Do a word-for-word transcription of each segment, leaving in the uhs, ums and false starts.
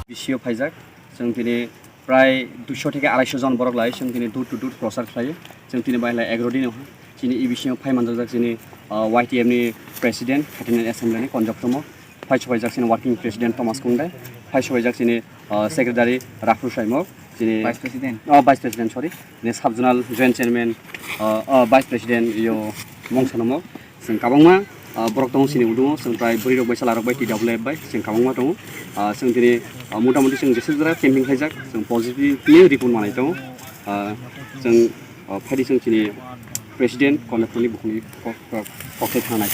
Bisio phaijak, chwng tini prai duiso theke araisho jon borok lai, chwng tini door to door prochar khlai. Chwng tini bai lai egaroh din o chini e bisingo phai manjakjak chini, ah, Y T F ni president, Khatinani assembly ni konjok tomo. Phai sobaijak chini working president Thomas Kungdai, phai sobaijak chini, ah, secretary Rakhru Saimok, chini Vice president. Oh, vice president, sorry, ni sub zonal joint chairman, ah, ah, vice president yo Mongsa Nomok. Chwng kabangma, ah, borok tongo chini udugo, chwng prai bwrwi rok bai, chwla rok bai, T W F bai, chwng kabangma tongo. Ah, chwng tini, ah, mota moti chwng jeswk jora camping khaijak, chwng positive ni report manai tongo. Ah, chwng, ah, phaidi chwng chini president, conductor ni bukhukni kok, kok, kok thai thangnai.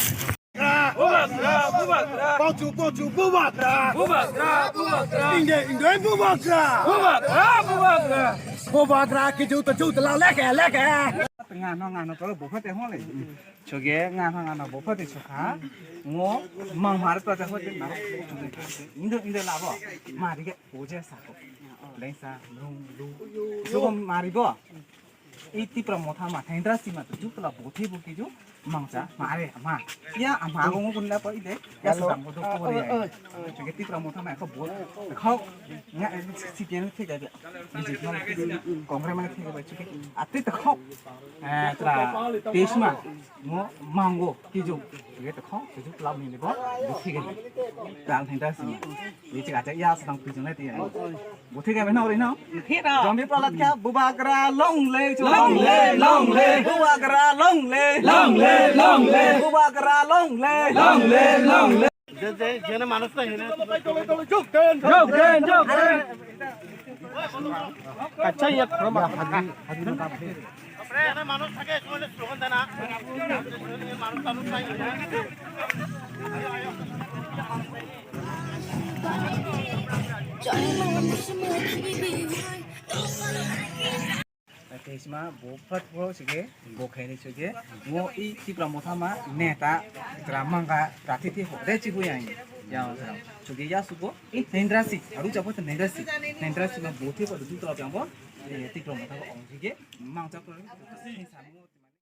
Bubagra, bubagra. Pochu, pochu, bubagra. Bubagra, bubagra. Inde, inde, bubagra. Bubagra, bubagra. Bubagra, ki juta, juta la, leke, leke. Ngano, ngano, to, buphate hole. Choge, ngano, ngano, buphate chokha. Ngo, mang mar to, te, hote, na. Inde, inde, labo. Mari ke, oje, sako. Lengsa, lung, lung. Chogo, mari bo. I Tipra Motha ma thaindra sima tu jukla bothi bothi ju mangcha mare ama. Ya ama go ngun la poi de. Ya sedang bodo pori ai. Chuke Tipra Motha ma ko bot. Khok nga C P M thik ga. B J P ma thik ga. Congress ma thik ga chuke. Ate to khok. Eh, tra teis ma. Mo mango kiju. Chuke to khok kiju club ni bo bothi ga. Dal thaindra sima. Ni chika cha ya sedang pijong le ti ai. Buthi khe beno ori no. Jombi Prahlad khe bubagra long le. Long le, long le. Bubagra long le. Long le, long le. Bubagra long le. Long le, long le. Je, je, jene manush ta hene. Jok den, jok den. Kacha ya khoro ma. Jene manush thake, ekjone slogan dena. Manush, manush thake. Teisma bo phat bo sige bo khaini sige mo i Tipra Motha ma neta gra manga prati ti ho de chi hu yang yang sige ya subo Nendrasi aru chapo Nendrasi Nendrasi ma bo thi ko du to yang bo Tipra Motha ko ong sige mang chak ko.